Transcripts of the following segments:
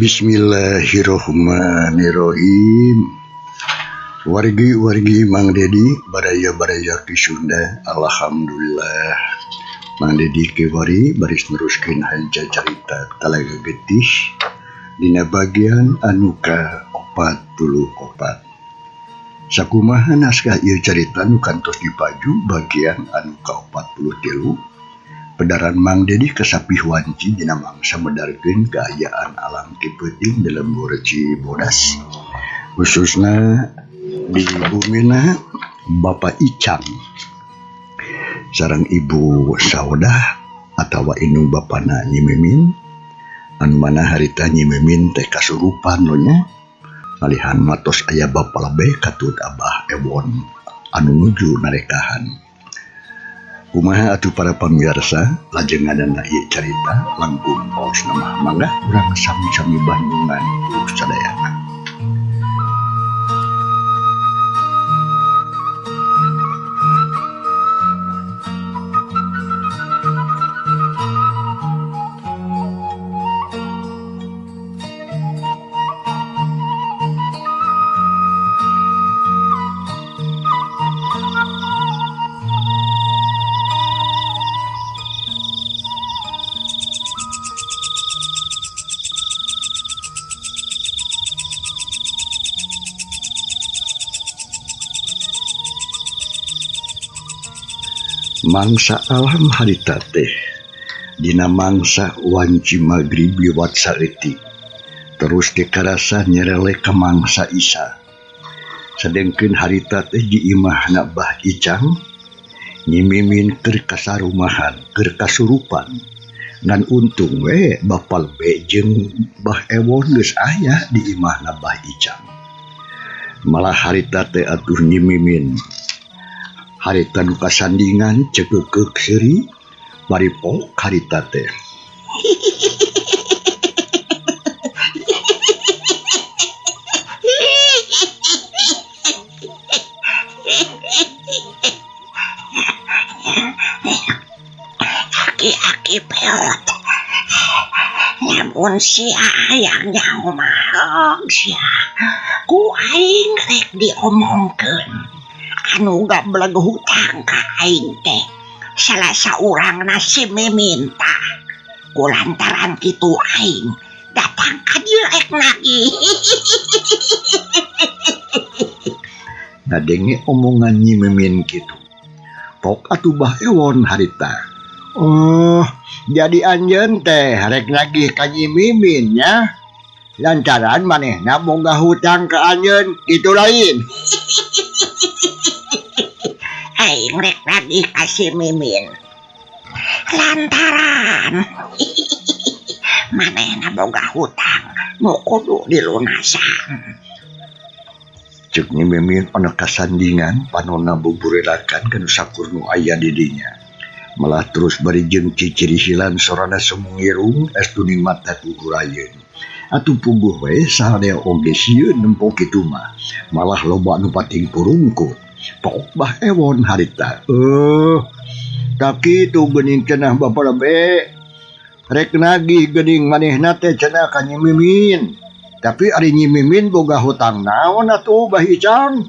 Bismillahirrohmanirrohim wargi-wargi Mang Dedi baraya-baraya Ki Sunda Alhamdulillah Mang Dedi kiwari baris neruskeun haja carita Talaga Getih dina bagian anu ka 44. Sakumaha naskah ieu carita nu kantos dipaju bagian anu ka 43 pedaran Mang Dedi kasapih wanci dina mangsa medarkeun kaayaan alam ti peuting di lembur Cibodas khususna di bumina Bapak Icang sareng Ibu Saudah atawa indung bapana Nyi Mimin anu mana harita Nyi Mimin teh kasurupan lo nya malihan matos aya bapa lebe katut Abah Ewon anu nuju narekahan. Kumaha atuh para pamirsa lajenganana ieu carita langkung paos mah mangga urang sami-sami bandungan ku sadayana. Mangsa alam harita teh dina mangsa wanci magrib liwat saeutik terus dikarasa nyerele ka mangsa Isa. Sedengkeun harita teh di imahna Bah Icang Nyi Mimin keur kasarumahan keur kasurupan ngan untung we Bapa Lebe jeung Bah Ewon geus aya di imahna Bah Icang. Malah harita teh atuh Nyi Mimin harita nu kasandingan cekekeuk seuri bari pok harita teh. Aki-aki peot lamun sia hayang nyaho mah sia ku aing rek diomongkeun anu gableg hutang ka aing teh salah saurangna si Mimin tah ku lantaran kitu aing datang ka dieu rek nagih. Ngadenge omongan Nyi Mimin kitu pok atuh Bah Ewon harita. Oh, jadi anjeun teh rek nagih ka Nyi Mimin nya lantaran manehna boga hutang ka anjeun kitu lain. Aing rek nagih ka si Mimin lantaran manehna boga hutang nu kudu dilunasan. Ceuk Nyi Mimin anu kasandingan panonna buburerakan kana sakur nu aya di dinya. Malah terus bari jeung cicirihilan sorana sumungirung estu mata kugurayeun. Atuh puguh we saha oge sieun nempo kitu mah. Malah loba nu pating purungkut. Pok Bah Ewon harita. Tak kitu geuning cenah Bapa Lebe. Rek nagih geuning manehna teh cenah ka Nyi Mimin. Tapi ari Nyi Mimin boga hutang naon atuh Bah Icang?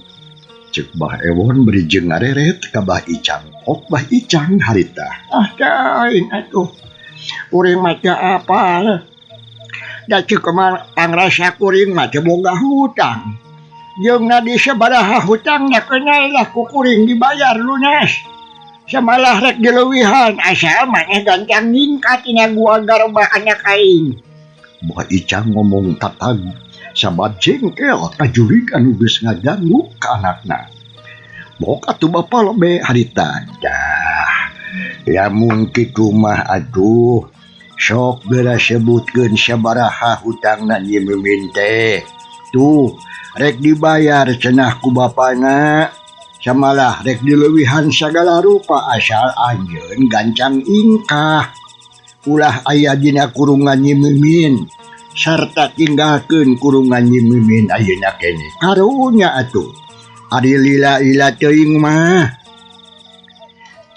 Ceuk Bah Ewon bari jeung ngareret ka Bah Icang. Ok Bah Icang harita. Ah teuing atuh. Kuring mah teu apal. Da ceuk pangrasa kuring mah teu boga hutang. Jeung na di sabaraha hutangna kenal lah ku kuring dibayar lunas. Samalah rek dileuwihan asal maneh gancang ningkat tina gua garba anak aing. Bah Icang ngomong tatag sabab jengkel ka jurig anu geus ngaganggu ka anakna. Bok atuh Bapa Lebe harita. Dah, lamun kitu mah atuh sok geura sebutkeun sabaraha hutangna Nyi Mimin teh. Tuh, rek dibayar cenah ku bapana. Samalah rek dileuwihan sagala rupa asal anjeun gancang ingkah. Ulah aya dina kurungan Nyi Mimin sarta tinggalkeun kurungan Nyi Mimin ayeuna keneh. Karunya atuh. Ari lila-lila teuing mah.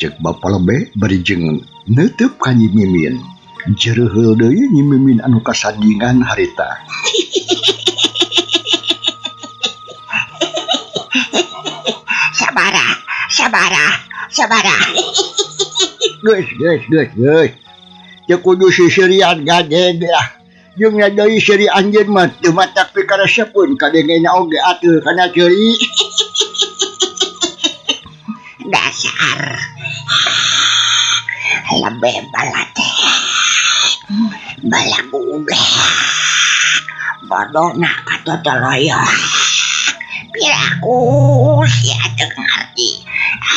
Ceuk Bapa Lebe bari jeung neuteub ka Nyi Mimin. Jeureuheul deui Nyi Mimin anu kasandingan harita. Sabaraha, sabaraha, sabaraha. Geus geus geus geus. Teu kudu sisirian gadeg lah. Jeung deui seuri anjeun mah teu matak pikaresepeun kadengena oge atuh kana ceuri. Dasar lebih balat balagu bodona katotoloyo. Piraku sia teu ngarti.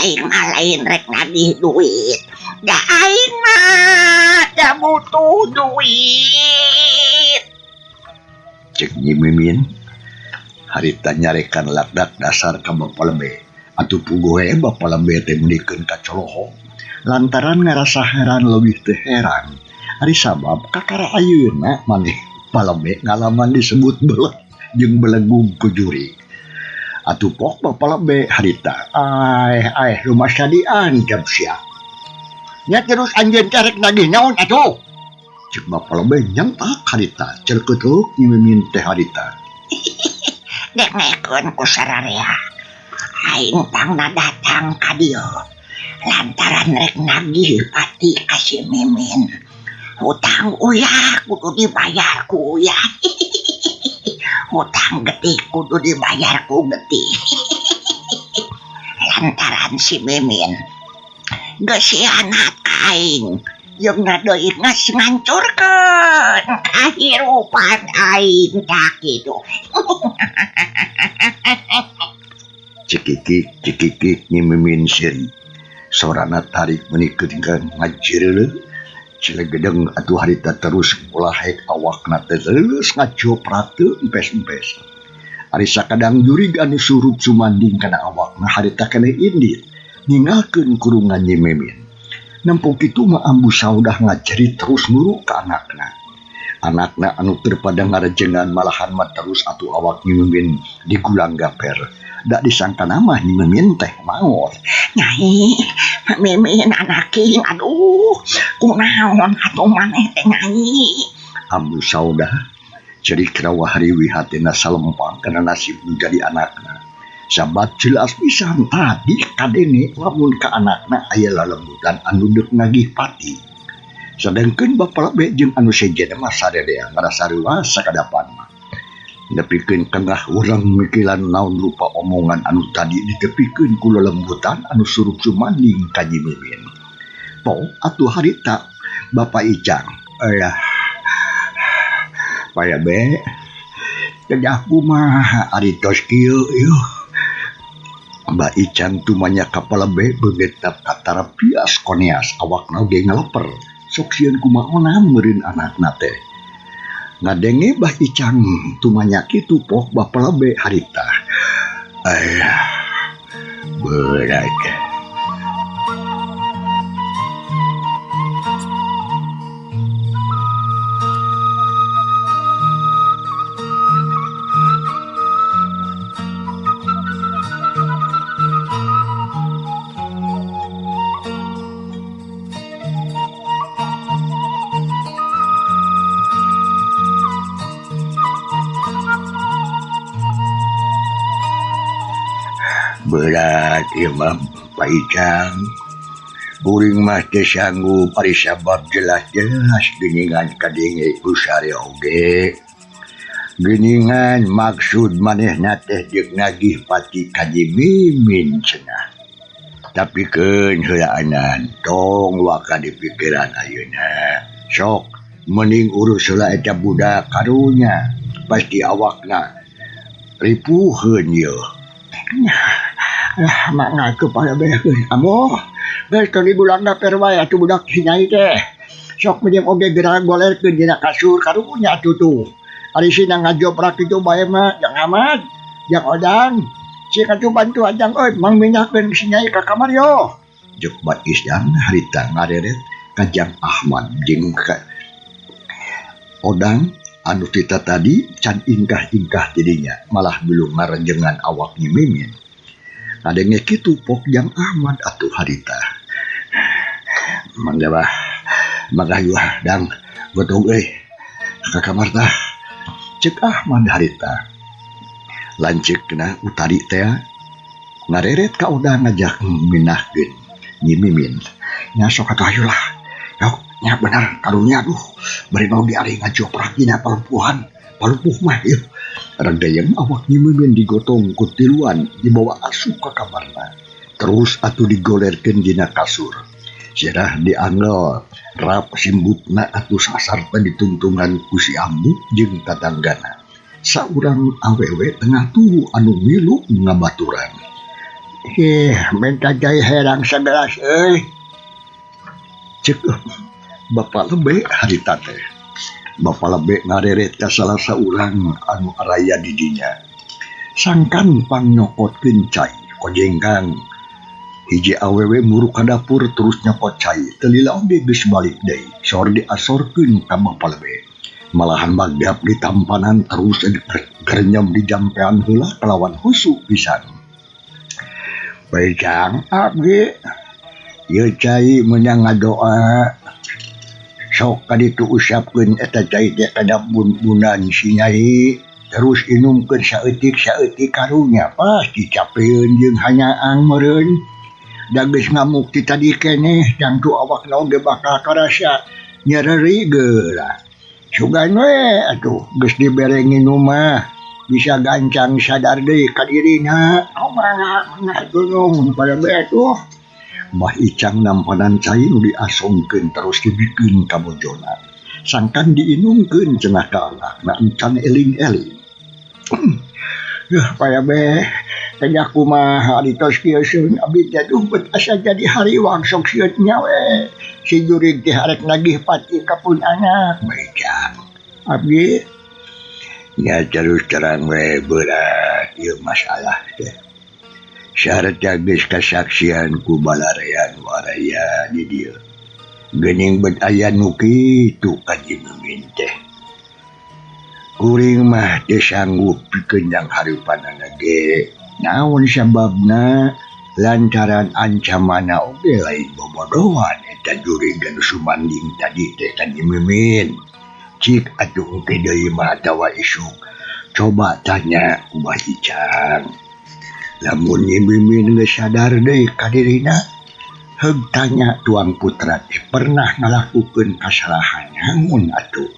Aing mah lain rek nagih duit. Da aing mah da butuh duit. Cek Nyi Mimin harita nyarekan lakdak dasar ka Bapa Lebe. Atuh puguh we Bapa Lebe teh meunikeun ka colohong. Lantaran ngarasa heran leuwih teu heran. Ari sabab kakara ayeuna maneh Palebe ngalaman disebut beleg jeung belegug ku jurig. Atuh pok Bapa Lebe harita. Aeh aeh rumasa diancam sia. Nya terus anjeun teh rek nagih naon atuh? Cek Bapa Lebe nyentak harita celeukeut Nyi Mimin teh harita. Dengekeun ku sararea. Aing tangna datang ka dieu lantaran rek nagih pati ka si Mimin. Hutang uyah kudu dibayar ku uyah. Hutang getih kudu dibayar ku getih. Lantaran si Mimin geus hianat ka aing jeung deui geus ngancurkeun kahirupan aing tah kitu. Cekikik cekikik Nyi Mimin seuri. Sorana tarik meunikeun ngajireuleuh. Cilegedeng atuh harita terus ngulahek awakna teh terus ngacoprak teu empes-empes. Ari sakadang jurig anu surup sumanding kana awakna harita keneh indit ninggalkeun kurungan Nyi Mimin. Nempo kitu mah Ambu Saudah ngajerit terus nguru ka anakna. Anakna anu keur pada ngarejengan malahan mah terus atuh awak Nyi Mimin digulang gaper. Da disangkana mah Nyi Mimin teh maot. Nyai, Mimin anaking, aduh, kunaon atuh maneh teh nyai. Ambu Saudah cerik rawah riwih hatena salempang kana nasib nu jadi anakna. Sabab jelas pisan tadi kadenge lamun ka anakna aya lalembutan anu deuk nagih pati. Sadengkeun Bapa Lebe jeung anu sejen mah sarerea ngarasa reuas sakadapan mah. Nepikeun tengah urang mikiran naon rupa omongan anu tadi ditepikeun ku lelembutan anu surup sumanding ka Nyi Mimin. Pok atuh harita Bapak Icang. Ayah. Pak Lebe, kedah kumaha ari tos kieu ieu. Mbak Icang tumanya ka Palebe beungeut katara pias koneas awakna oge ngaleper. Sok sieun kumaha meureun anakna teh. Ngadenge Bah Icang tumanya kitu pok Bapa Lebe harita. Ayah, berat. Berat ieu mah Pak Icang. Kuring mah teu sanggup ari sabab jelas-jelas geuningan kadenge ku sare oge. Geuningan maksud manehna teh deuk nagih pati ka Nyi Mimin cenah. Tapi keun heulaanan tong waka dipikiran ayeuna. Sok mending urus heula eta budak karunya pasti awakna ripuheun ieu. Lah mak ngaku pada berekeun ambo. Geus teu digulangna per wae atuh budak si Nyai teh. Sok mending oge geura golerkeun dina kasur karunya atuh tuh. Ari sina ngajoprak kitu bae mah jang Ahmad, jang Odang. Cik atuh bantu ajang euy mang mindahkeun si Nyai ka kamar yo. Jeung Mbak Isdang harita ngareret ka Jang Ahmad jeung ka Odang anu tita tadi can ingkah-ingkah tidinya malah belum ngarejengan awak Nyi Mimin. Ngadenge kitu pok Jang Ahmad atuh harita. Mangga bah, mangga yuah dang. Gotong euy ka kamar tah. Ceuk Ahmad harita. Lanceukna Utari tea ngareret ka Odah ngajak mindahkeun Nyi Mimin. Nya sok atuh hayu lah. Yok nya bener karunya aduh bari oge ari ngajoprak dina palumpuhan. Palumpuh mah ieu. Ragdayang awak Nyi Mimin digotong ku tiluan dibawa asup ka kamarna. Terus atuh digolerkeun dina kasur. Sirah diangel rap simbutna atuh sasarta ditungtungan ku si Ambu jeung tatanggana. Saurang awewe tengah tuhu anu milu ngabaturan. Ih, minta cai herang sagelas euy. Ceuk Bapak Lebe harita teh. Bapak Lebe ngareret ka salah saurang anu araya di dinya. Sangkan pangnyokotkeun cai kojengkang. Hiji awewe muruk ka dapur terus nyokot cai teu lila oge geus balik deui sor diasorkeun ka Bapa Lebe. Malahan magap ditampanan terus gerenyem dijampean heula kalawan husu pisan. Bejang abdi ieu cai meunang ngadoa sok kaditu usapkeun eta cai teh kana bun-bunan si Nyai. Terus inumkeun saeutik-saeutik karunya pasti capeun jeung hanyaang meureun. Da geus ngamuk ti tadi keneh tangtu awakna oge bakal karasa nyereri geura. Sugan we atuh geus dibere nginum mah bisa gancang sadar deui ka dirina. Kumaha gunung pada be atuh. Bah Icang nampanan cai nu diasongkeun terus dibikeun ka bojona. Sangkan diinumkeun cenah ka anakna encan eling-eling. Yuh paya be tanya kumaha ari tos kieu seun abdi teh duh bet asa jadi hariwang sok sieun nya we. Si jurig teh arek nagih pati ka pun anak. Bejang Abdi nya terus terang we berat ieu masalah teh. Sarta geus kasaksian ku balarean waraya di dieu. Geuning bet aya nu kitu ka Nyi Mimin teh. Kuring mah teu sanggup pikeun jang hareupanana ge. Naon sababna lantaran ancamanna oge lain bobodohan eta jurig anu sumanding tadi teh ka Nyi Mimin. Cik atuh engke deui mah atawa isuk. Coba tanya ku Bah Icang. Lamun Nyi Mimin geus sadar deui ka dirina, heug tanya tuang putra teh pernah ngalakukeun kasalahan naon atuh.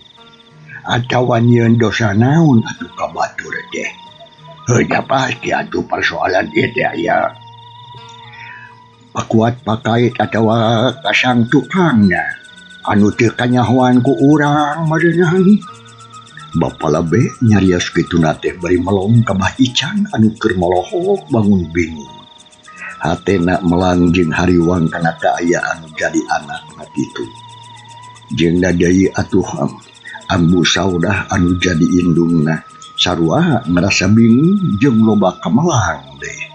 Atawa nyieun dosa naon atuh ka batur teh. Heuh da pasti atuh persoalan ieu teh aya pakuat pakait atawa kasang tukangna anu teu kanyahoan ku urang meureunang. Bapa Lebe nyarios kituna teh bari melong ka Bah Icang anu keur molohok bangun bingung. Hatena melang jeung hariwang kana kaayaan nu jadi anakna kitu. Jeung da deui atuh Ambu Saudah anu jadi indungna sarua ngarasa bingung jeung loba kamelang deui.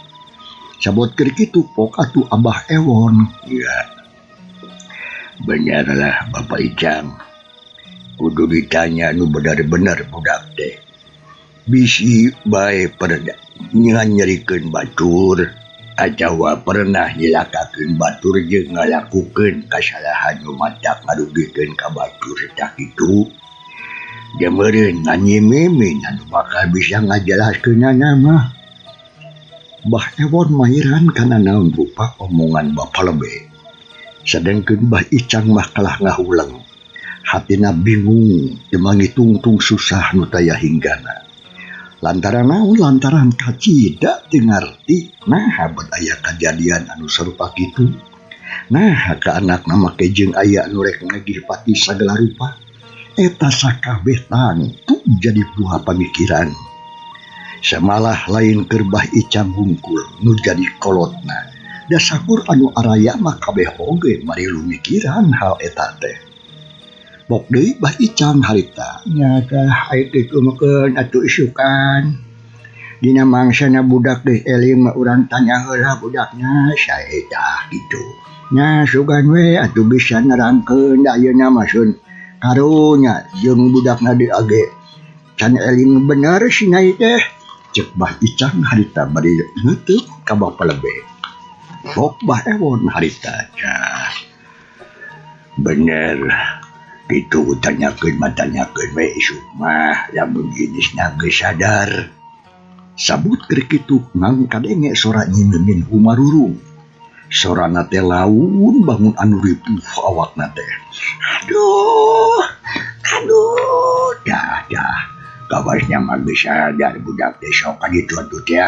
Sabot keur kitu pok atuh Abah Ewon. Ya. Benerlah Bapak Icang. Kudu ditanya nu bener-bener budak teh. Bisi bae pernah nyerikeun batur atawa pernah nyilakakeun batur jeung ngalakukeun kasalahan nu matak ngarugikeun ka batur tah kitu. Dia meureun ngan Nyi Mimin anu bakal bisa ngajelaskeunana mah. Bah Ewon mahiran kana naon rupa omongan Bapa Lebe. Sadengkeun Bah Icang mah kalah ngahuleng. Hatina bingung teu mangitungtung susah nu taya hinggana. Lantaran naon lantaran kacida teu ngarti naha bet aya kajadian anu sarupa kitu. Naha ka anakna make jeung aya anu rek nagih pati sagala rupa. Eta sakabeh tangtu jadi buah pamikiran. Samalah lain keur Bah Icang hungkul nu jadi kolotna. Da sakur anu araya mah kabeh oge marilu mikiran hal eta teh. Pok deui Bah Icang harita. Nya tah aya kitu meukeun atuh isukan. Dina mangsana budak geus eling mah urang tanya heula budakna sae tah kitu. Nya sugan we atuh bisa nerangkeun da ayeuna mah sun karunya jeung budakna deui age can eling bener si Nyai teh. Ceuk Bah Icang harita bari neuteuk ka Bapa Lebe. Pok Bah Ewon harita. Cah. Bener. Kitu tanyakeun mah tanyakeun we isuk mah lamun jenisna geus sadar. Sabut keur kitu ngan kadenge sora Nyi Mimin humarurung. Sorana teh laun bangun anu ripuh awakna teh. Aduh, aduh, dah dah. Kawasnya mah geus sadar budak teh sok ka ditu atuh teh.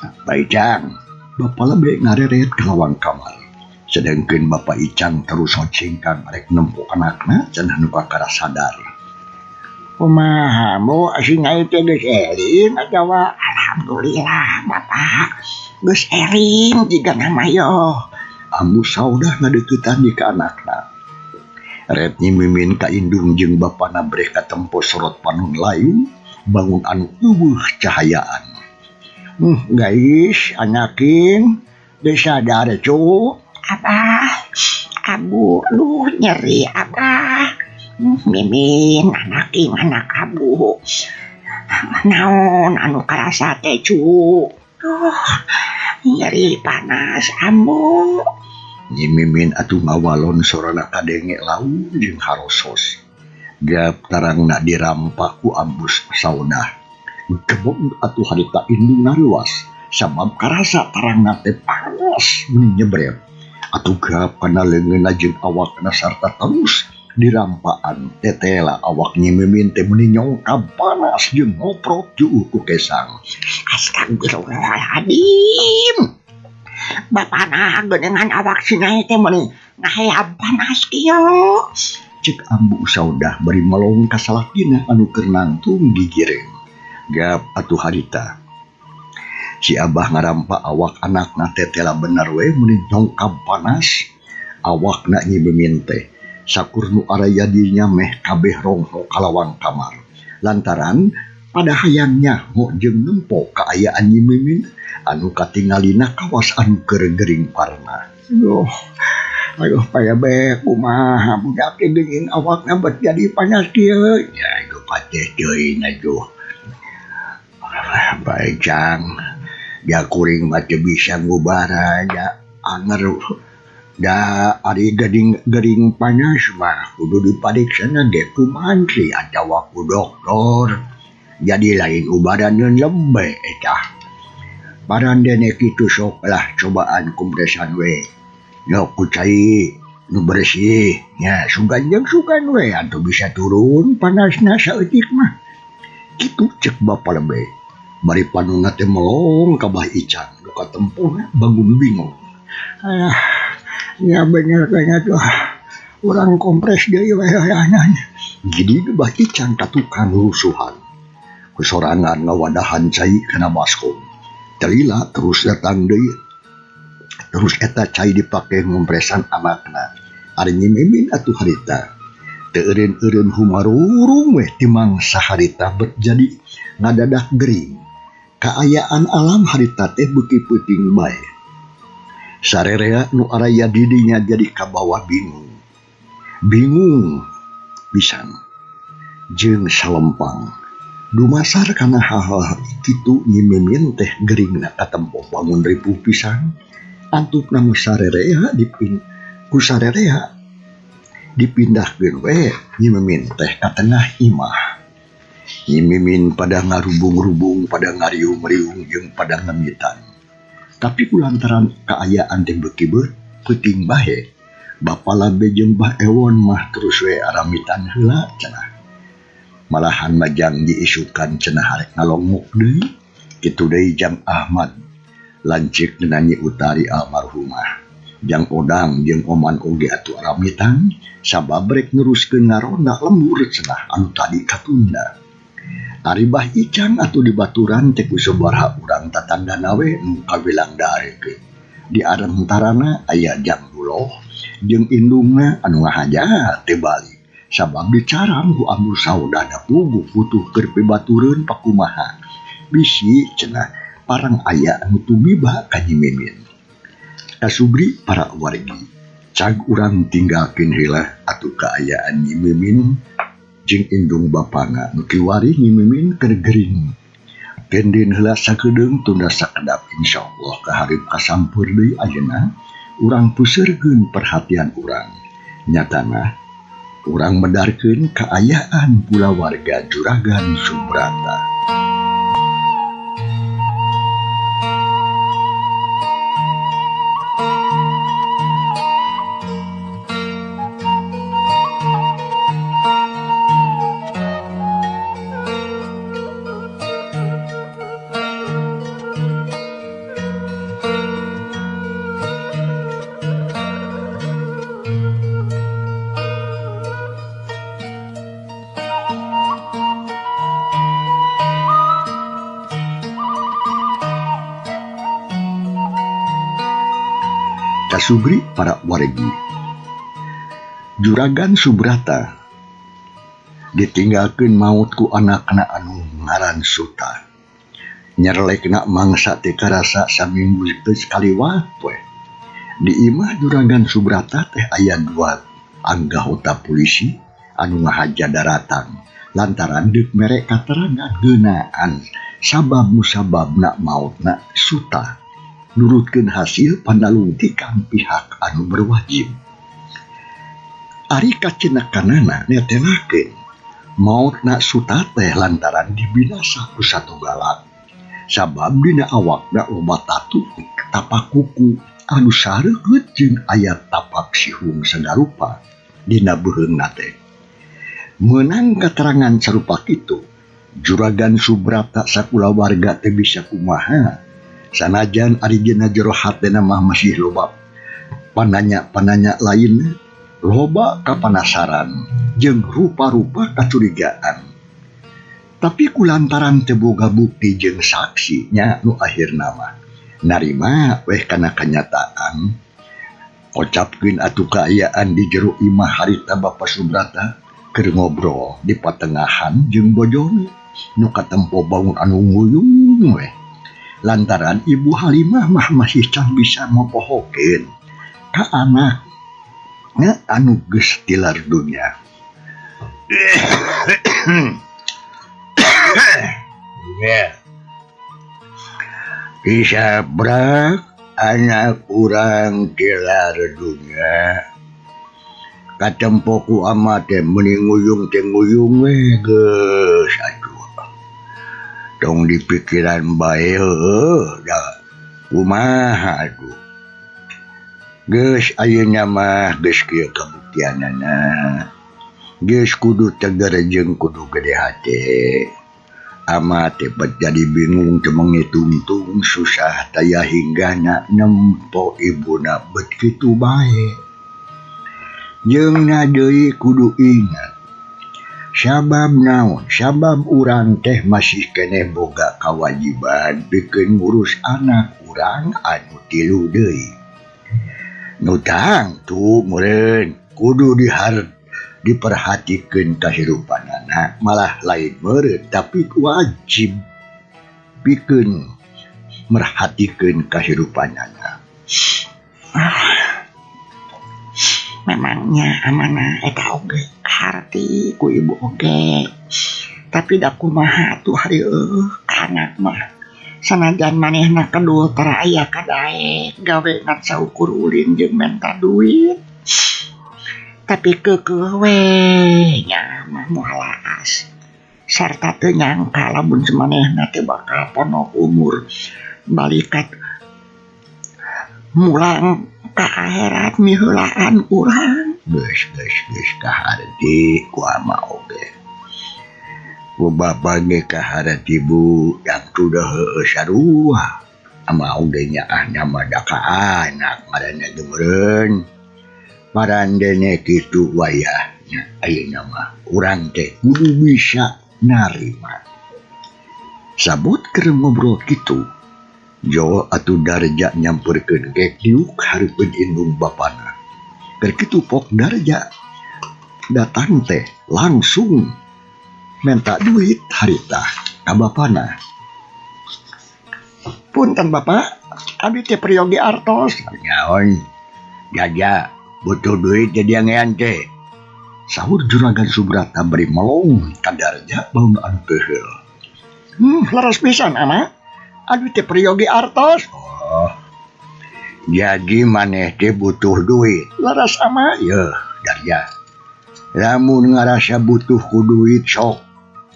Pak Icang, Bapak lebih ngareret ke lawang kamar. Sedangkan Bapak Icang terus hocengkan rek nempo anakna cenah nu kakara sadar. Kumaha mu si Nyai teh geus eling atawa alhamdulillah Bapak geus eling jigana mah yo. Ambu Saudah ngadeuketan di ka anakna. Ret Nyi Mimin ka indung jeung bapana breh katempo sorot panon layu bangun anu eueuh cahayaan. Guys, anaking geus sadar cu. Abah, abu, aduh nyeri abah. Mimin, anaking anak abu. Naon anu karasa teh cu. Duh, nyeri panas ambu. Nyi Mimin atuh ngawalon sorana kadenge laun jeung harosos. Gap tarangna dirampa ku Ambus Saudah. Gebog atuh harita indung nareuwas sabab karasa tarangna teh panas mun nyebret. Atuh gap kana leungeunna jeung awakna sarta terus dirampaan tetela awak Nyi Mimin teh meuni nyongkab panas jeung ngoprot juuh ku kesang. Astagfirullahaladzim. Bapana geuningan awak si Nyai teh meuni ngahayam panas kieu. Cek Ambu Saudah bari melong ka salakina anu keur nangtung gigireng. Gap atuh harita. Si Abah ngarampa awak anakna tetela bener we meuni nyongkab panas. Awakna Nyi Mimin teh sakur nu araya dirinya meh kabeh rongho kalawang kamar. Lantaran pada hayang nyaho jeung nempo kaayaan Nyi Mimin anu katingalina kawas anu keur gering parna. Aduh, aduh paya be kumaha budak teh geuning awakna bet jadi panas kieu. Ya aduh pateh teuing aduh. Bae Jang, ya kuring mah teu bisa ngubara ya anger da ari gering gering panas mah kudu dipariksana ge ku mantri atawa ku doktor. Jadi lain ubaran lembe eta. Parandene kitu sok lah cobaan kompresan we. Yok ku cai nu bersih nya sugan jeung sugan we atuh bisa turun panasna saeutik mah. Kitu cek Bapa lebe. Bari panonna teh melong ka Bah Icang nu katempona bangun bingung. Alah, nya bener kayaknya tuh. Urang kompres deui we hayangan. Jadi Bah Icang ka tukang rusuhan. Kusorangan ngawadahan cai kana baskom. Telila terus datang deui. Terus eta cai dipake ngompresan anakna. Ari Nyi Mimin atuh harita. Teu eureun-eureun humarurung weh timangsa harita bet jadi ngadadak gering. Kaayaan alam harita teh beuki peuting bae. Sarerea nu araya di dinya jadi kabawa bingung. Bingung pisan jeung salempang. Dumasar kana hal-hal kitu Nyi Mimin teh geringna katempo bangun ripuh pisan. Antupna mah sarerea ku sarerea dipindahkeun we Nyi Mimin teh ka tengah imah. Nyi Mimin pada ngarubung-rubung, pada ngariung-riung jeung pada ngemitan. Tapi kulantaran kaayaan teh beuki peuting bae, Bapa Labe jeung Bah Ewon mah terus we aramitan heula cenah. Malahan majang diisukan cenah arek ngalongok deui, kitu deui Jang Ahmad lanceuk Nyi Utari almarhumah. Jang Odang jeung Oman oge atuh aramitan sabab rek neruskeun ngaronda lembur cenah anu tadi katunda. Ari Bah Icang atuh dibaturan teh ku sabaraha urang tatanggana we nu kawilang darekeun. Di antarana aya Jang Duloh jeung indungna anu ngahaja teh balik. Sabab dicaram ku Ambu Saudah da puguh butuh keur pibatureun pakumaha. Bisi cenah parang aya anu tumiba ka Nyi Mimin. Kasubri para wargi, cag urang tinggalkeun heula atuh kaayaan Nyi Mimin jeung indung bapana nu kiwari Nyi Mimin keur gering. Kendin heula sakedeung tunda sakedap insyaallah kaharep kasampeur deui ayeuna urang puseurkeun perhatian urang. Nyatana Urang medarkeun kaayaan kulawarga Juragan Subrata. Kasubri para wargi. Juragan Subrata ditinggalkeun maut ku anak-anak anu ngaran Suta. Nyerlekna mangsa teh karasa saminggu geus kaliwat we. Di imah Juragan Subrata teh aya dua anggota polisi anu ngahaja daratang lantaran deuk mere katerangan ngeunaan sabab musababna mautna Suta. Nurutkeun hasil panalungtikan pihak anu berwajib. Ari kacenekanana netelakeun mautna Suta teh lantaran dibinasa ku satunggalak. Sabab dina awakna loba tatu tapak kuku anu sareukeut jeung aya tapak sihung sagarupa dina beuheungna teh. Meunang katerangan sarupa kitu, Juragan Subrata sakulawarga teh bisa kumaha. Sanajan ari dina jero hatena mah masih loba pananya-pananya lain, loba kapanasaran jeung rupa-rupa kacurigaan. Tapi kulantaran teu boga bukti jeung saksi nya nu akhirna mah narima weh kana kanyataan. Kocapkeun atuh kaayaan di jero imah harita Bapa Subrata keur ngobrol di patengahan jeung bojone nu katempo bangun anu nguyung weh. Lantaran Ibu Halimah mah masih can bisa mopohokeun ka anak nya anu geus tilar dunya. Disabrak anak urang tilar dunya. Katempo ku ama teh meuni nguyung teh nguyung we geus atuh. Tong dipikiran bae heueuh da kumaha atuh. Geus ayeuna mah geus kieu kabuktianana. Geus kudu tegar jeung kudu gede hate. Ama teh bet jadi bingung teu mengitungtung susah taya hinggana nempo ibuna bet kitu bae. Jeung na deui kudu ingat. Sabab naon? Sabab urang teh masih keneh boga kawajiban pikeun ngurus anak urang anu tilu deui. Nu tangtu meureun kudu diperhatikeun kahirupanana, malah lain meureun tapi wajib pikeun merhatikeun kahirupanana. Memangnya amanah eta oge harti ku ibu oge. Tapi da kumaha atuh hari anak mah. Sanajan manehna kedul tara aya kadaek gawe ngan saukur ulin jeung menta duit. Tapi keukeuh we nya mah moal laas. Sarta teu nyangka lamun manehna teh bakal ponok umur balikat mulang ka akhirat miheulaan urang. Geus geus geus kaharti ku ama oge. Ku bapa ge kaharti bu yang sudah heueuh sarua. Ama oge nyaah mah da ka anak ngaranna ge meureun. Marandene kitu wayahna ayeuna mah urang teh kudu bisa narima. Sabut keur ngobrol kitu, Jowo atuh Darja nyamperkeun gek diuk hareupeun indung bapana. Keur kitu Pok Darja datang teh langsung minta duit harita ka bapana. Punten Bapak, abdi teh peryogi artos. Nyaon, Jaja butuh duit jadi angean teh. Sahur Juragan Subrata bari melong ka Darja bauna anu peuheul. Leres pisan ama. Aduh teh peryogi artos. Oh. Jadi maneh teh butuh duit. Leres ama. Yeuh, Darja. Lamun ngarasa butuh ku duit sok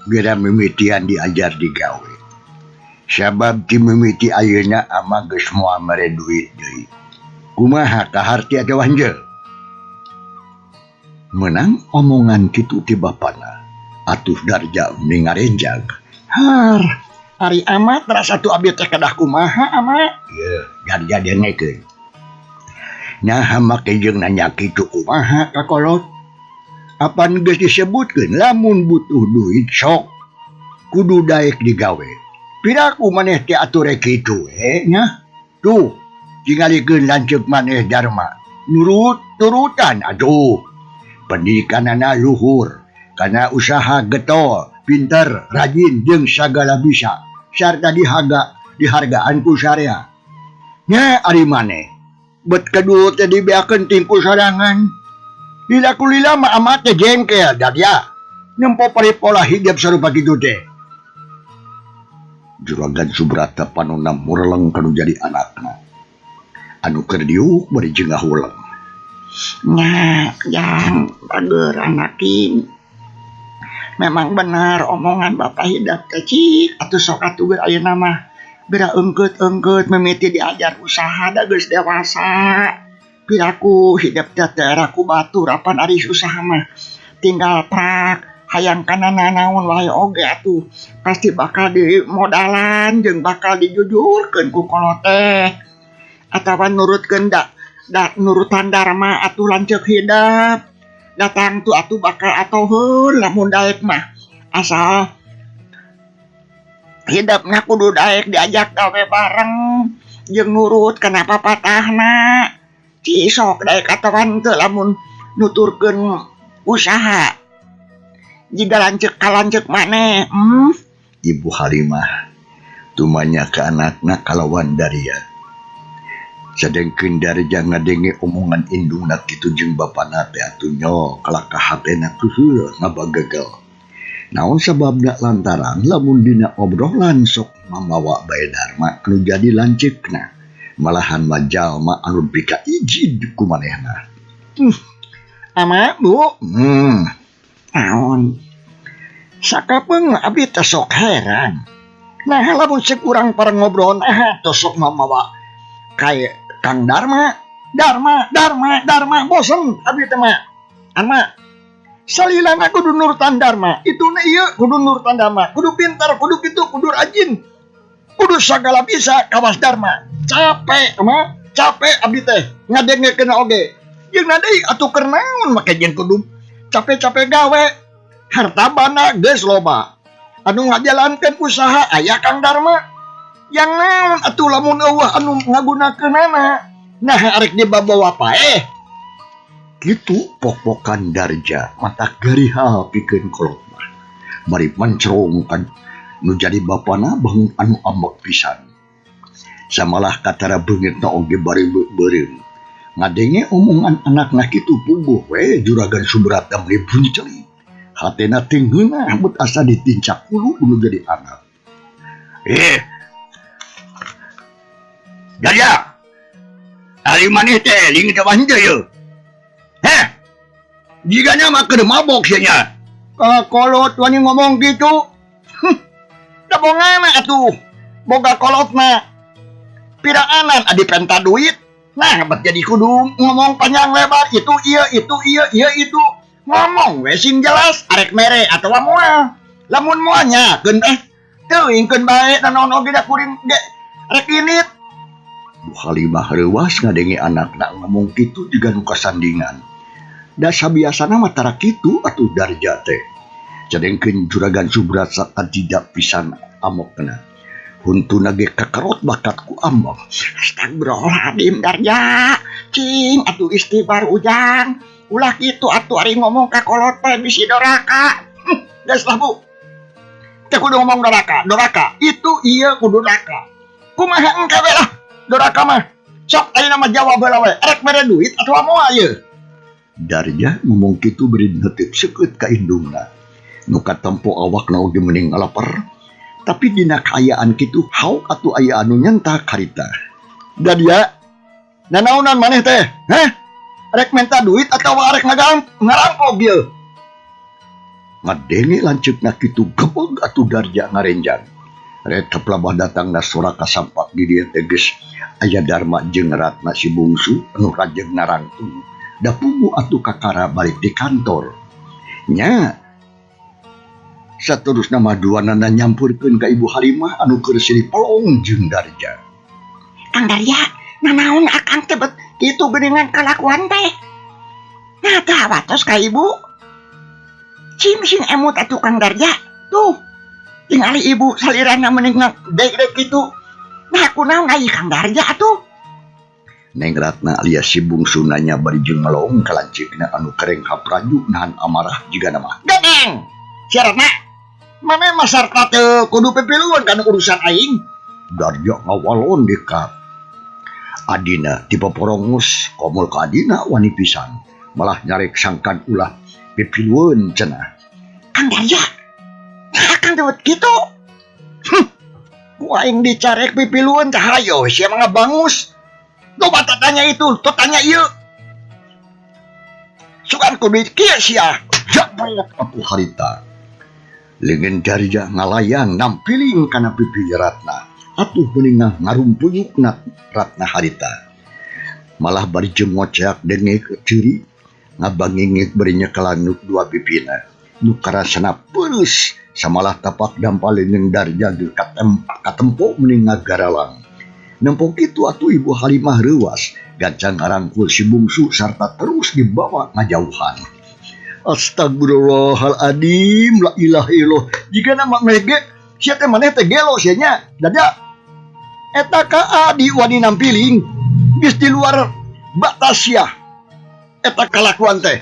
geura mimitian diajar digawe. Sabab ti mimiti ayeuna ama geus moal mere duit deui. Kumaha kaharti atawa henteu? Meunang omongan kitu ti bapana, atuh Darja meni ngarenjag. Har, ari ama teras atuh abdi teh kedah kumaha ama? Yeuh, Darja dengekeun. Naha make jeung nanya kitu kumaha ka kolot? Apan geus disebutkeun lamun butuh duit sok kudu daek digawe. Piraku maneh teh atuh rek kitu we nya. Tuh, tingalikeun lanceuk maneh Darma. Nurut turutan atuh. Pendidikanana luhur, kana usaha getol, pinter, rajin jeung sagala bisa sarta dihargaan ku sarea. Nya ari maneh bet kedul teh dibeakeun tingku sorangan. Lila ku lila mah ama teh jengkel da dia nempo pari pola hidup sarupa kitu teh. Juragan Subrata panonna mureleng kanu jadi anakna. Anu keur diuk bari jeung ngahuleng. Nya, jang bager anaking. Memang benar omongan Bapak Hidap teh cik atuh sok atuh geura ayeuna mah. Geura eungkeut-eungkeut mimiti diajar usaha da geus dewasa. Piraku hidep teh teu era ku batur apan ari usaha mah tinggal prak hayang kana nanaon wae oge atuh pasti bakal dimodalan jeung bakal dijujurkeun ku kolot teh atawa nurutkeun da nurutan Dharma atuh lanceuk hidep datang tuh atuh bakal atoheun lamun daek mah asal hidepna kudu daek diajak gawe bareng jeung nurut kana papatahna. Cisok daek atawa henteu lamun nuturkeun usaha jiga lanceuk ka lanceuk maneh. Ibu Halimah tumanya ka anakna kalawan daria. Sadengkeun Darja ngadenge omongan indungna kitu jeung bapana teh atuh nyol kalakah hatena keuheul ngabagegel. Naon sababna lantaran lamun dina obrolan sok mamawa bae Darma anu jadi lanceukna. Malahan mah jalma anu pika ijid ku manehna. Ama Bu. Naon? Sakapeung abdi teh sok heran. Nah lamun ceuk urang pareng ngobrol naha teh sok mamawa kae Kang Darma, Darma, Darma, Darma bosen abdi teh mah. Ama salilana kudu nurutan Darma, ituna ieu kudu nurutan Darma, kudu pintar, kudu kitu, kudu rajin. Kudu sagala bisa kawas Darma. Capek ama, capek abdi teh ngadengekeun oge. Jeung deui atuh keur naon make jeung kudu capek-capek gawe. Harta bana geus loba. Anu ngajalankeun usaha aya Kang Darma. Yang naon atuh lamun eueuh anu ngagunakeunana. Nah arek dibabawa paeh. Kitu pok-pokan Darja mata garihal pikeun kolot mah. Bari mencrong kan nu jadi bapana bangun anu ambek pisan. Samalah katara beungitna oge bari beureum. Ngadenge omongan anakna kitu puguh we Juragan Subrata meuni bunceuli. Hatena teu ngeunah bet asa ditincak hulu nu jadi anak. Darja. Ari maneh teh leungit apa henteu yeuh? Heh. Jigana mah keur mabok sia nya. Kolot wani ngomong kitu. Da bongana atuh. Boga kolotna. Piraanan adi penta duit. Nah, bet jadi kudu ngomong panjang lebar itu ieu itu ieu ieu itu. Ngomong we sing jelas arek mere atawa moal. Lamun moal nya keun teh teuing keun bae nanaon oge da kuring ge rek init. Bu Halimah reuwas ngadenge anakna ngomong kitu jiga nu kasandingan. Da sabiasana mah tara kitu atuh Darja teh. Cadengkeun Juragan Subrata kadidak pisan amokna. Huntuna ge kakerot bakat ku ambek. Astagfirullahaladzim Darja. Cing atuh istighfar ujang. Ulah kitu atuh ari ngomong ka kolot teh bisi doraka. Geus lah Bu. Teu kudu ngomong doraka, doraka. Itu ieu kudu doraka. Kumaha engke we lah doraka mah. Sok ayeuna mah jawab heula we. Erek mere duit atawa moal ieu? Darja ngomong kitu bari neuteup seukeut ka indungna. Nu katempo awakna oge mending ngalaper. Tapi dina kaayaan kitu hauk atuh aya anu nyentak harita. Darja, nanaonan maneh teh? Hah? Rek minta duit atawa arek ngarampok ieu? Ngadenge lanceukna kitu gebeg atuh Darja ngarenjang. Retep labah datangna sora kasampak di dieu teh geus aya Darma jeung Ratna si bungsu anu rajeg narangtung. Da puguh atuh kakara balik di kantor. Nya saterusna mah duanana nyampurkeun ka Ibu Halimah anu keur silih pelong jeung Darja. Kang Darja, nanaon akang teh bet kitu geuningan kalakuan teh? Nah teh hawatos ka ibu. Cing sing emut atuh Kang Darja. Tuh, tingali ibu salirana meuning dek-dek kitu. Nah kunaon ai Kang Darja atuh? Neng Ratna alias si bungsu nanya bari jeung melong ka lanceukna anu kereng hapraju nahan amarah jigana mah. Geneng! Si Ratna, maneh mah sarta teu kudu pipiluan kana urusan aing. Darja ngawalon di ka adina tipe porongus komul ka adina wani pisan malah nyarek sangkan ulah pipilueun cenah. Kang Darja, akang teh kitu. Ku aing dicarek pipilueun teh hayo sia mah ngabangus. Loba tatanya itu, tanya ieu. Sugan kudu kieu sia. Jabrek atuh harita. Leungeun Darja ngalayang nampiling kana pipi Ratna. Atuh meuningah ngarumpuyukna Ratna harita. Malah bari jeung ngoceak dengek ceuri ngabangingik bari nyekelan dua pipina. Nu karasana peurus samalah tapak dampal leungeun Darja ge katempo meuning ngagaralang. Nempo kitu atuh Ibu Halimah reuas gancang ngarangkul si bungsu sarta terus dibawa ngajauhan. Astagfirullahaladzim, la ilaha illallah. Jika nama mege, sia teh maneh teh gelo sia nya. Dada eta ka adi wani nampiling geus di luar batas sia. Eta kalakuan teh.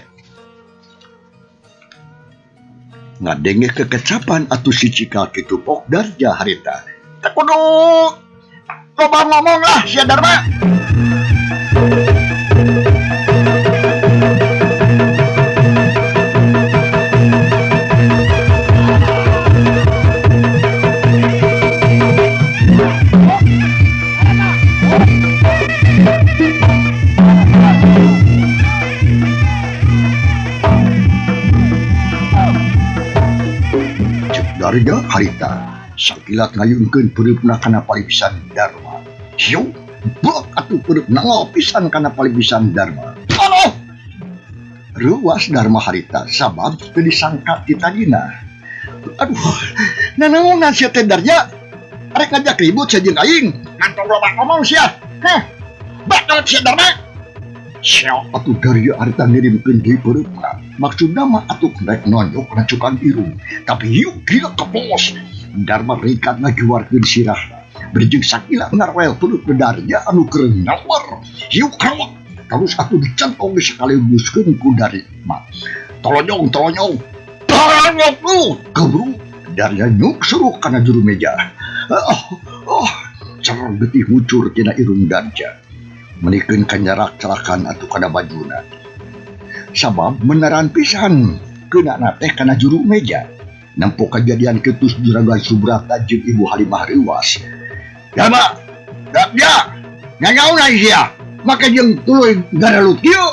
Ngadenge kekecapan atuh si cikal kitu pok Darja harita. Teu kudu loba ngomong lah sia Darma. Cek Darja harita sakilat ngayunkeun peureupna kana palipisan Darma. Hiu, blok atuh peureupna ngopisan kana palipisan Darma. Aduh! Reuas Darma harita sabab teu disangka ti tadina. Aduh, nanaonan sia teh Darja? Arek ngajak ribut sia jeung aing. Nantong loba ngomong sia. Heh, bakal sia Darma. Siap atuh Darja harita ngirimkeun deui peureupna. Maksudna mah atuh rek nonjok racukan irung. Tapi hiu gila kepos. Darma rikat ngajuarkeun sirahna. Berjeng sakila ngarwel peluk Darja anu keur ngawar. Hiu krawak. Terus atuh dicentong sekaliguskeun ku Darma. Tolonyong, tolonyong. Tolonyong lu. Kebru. Darja nyuk suruh kana juru meja. Oh, oh. Cer getih ngucur tina irung Darja. Menikeun kanyarak celakan atuh kana bajuna. Sabab meneran pisan keunana teh kana juru meja. Nempo kejadian ketus Juragan Subrata jeung Ibu Halimah reuas. Darma, Darja, nyanyaun ai sia. Make jeung tuluy garalut kieu.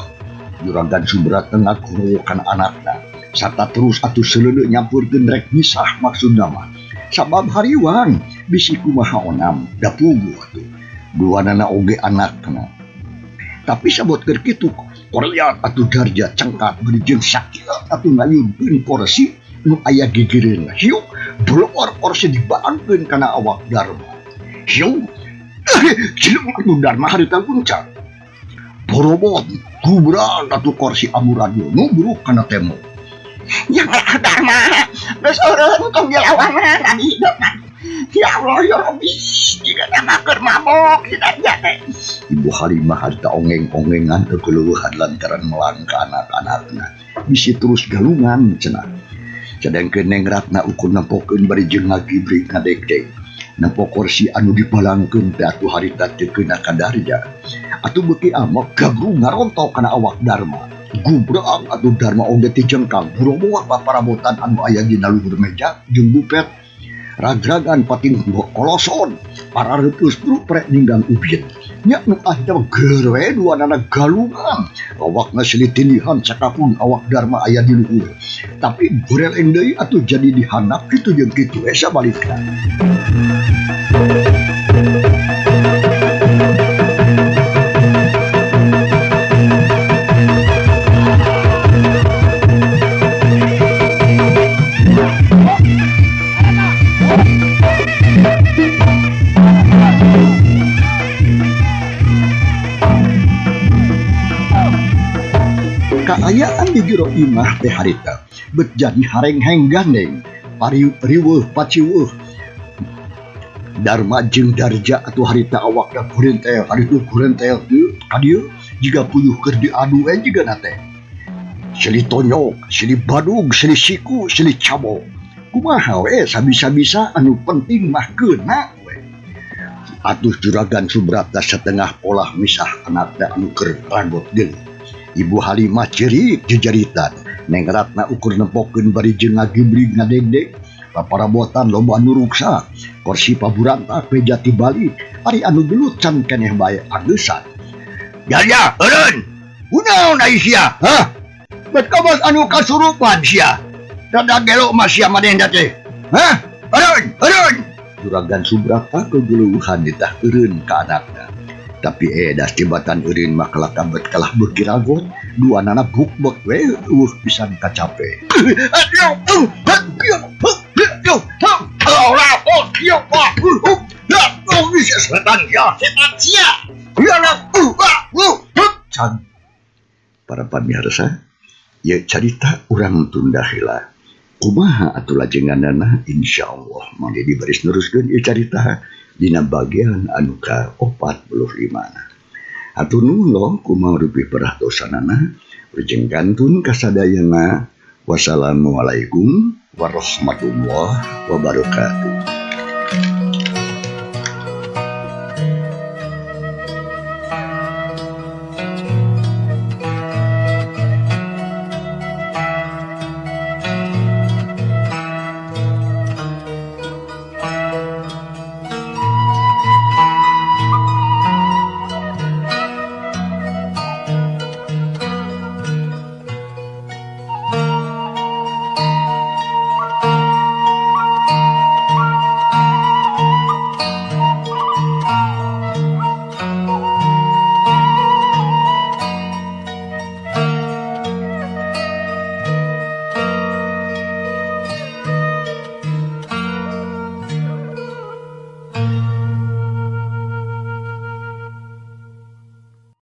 Juragan Subrata ngakurukan anakna. Sarta terus atuh seleuleuh nyampurkeun rek misah maksudna mah. Sabab hariwang bisi kumaha onam da puguh atuh. Duanana oge anakna. Tapi sabot keur kitu koreat atuh Darja cengkat bari jeung sakilat atuh ngayunkeun korsi nu aya gigireun. Hiu, bloor korsi dibaangkeun kana awak Darma. Hiu, cilung atuh Darma harita guncar. Borobot, gubran atuh korsi amburadul nubruk kana tembok. Janganlah Darma, geus eureun tong dilawanan adi hidupna. Ya Allah ya Rabbi, jika nama keur mabok si Darja teh. Ibu Halimah harita ongeng-ongengan kekeleuhan lantaran melang ka anak-anakna. Bisi terus galungan cenah. Sedangkeun Neng Ratna ukur nempokeun bari jeung ngagibrig ngadegdeg. Nempo korsi anu dipalangkeun teh atuh harita teu keuna ka Darja. Atuh beuki amok gabru ngarontok kana awak Darma. Gubrang atuh Darma oge ti jengkang buroboak paparabotan anu aya dina luhur meja jeung bupet. Ragragan pating koloson, parareuteus bruprek ninggang ubin. Nya nu ahina mah geur we duanana galungan. Awakna silih tindihan sakapun awak Darma aya di luhur. Tapi goreleng deui atuh jadi dihandap kitu jeung kitu we sabalikna. Kaayaan di jero imah teh harita bet jadi harengheng gandeng pariuk riweuh paciweuh Darma jeung Darja atuh harita awakna gurentel haritu gurentel teu ka dieu jiga puyuh keur diadu we jigana teh silih tonyok silih badug silih siku silih cabok kumaha we sabisa-bisa anu penting mah keuna we atuh juragan Subrata satengah polah misah anakna anu keur ragot geuleuh. Ibu Halimah cerik jejaritan Neng Ratna ukur nempokeun bari jeung ngagibrig ngadegdeg paparabotan loba anu ruksak kursi paburantak we jati balik ari anu gelut can keneh bae angeusan. Jalja eureun kunaon ai sia hah bet kabas anu kasurupan sia rada gelo mah sia manehna teh hah eureun eureun. Juragan Subrata kegeluhan ditah eureun ka anakna. Tapi edas tibatan eureun mah kalah bet kalah beuki ragot duanana bukbek we eueuh pisan kacape. Para pamirsa, ieu carita urang tunda heula. Kumaha atuh lajenganana insyaallah mangga dibaris neruskeun ieu carita dina bagian anu ka-45. Hatur nuhun loh kumaha rupi perhatosanana ujeng gantun kasadayana. Wassalamualaikum warahmatullahi wabarakatuh.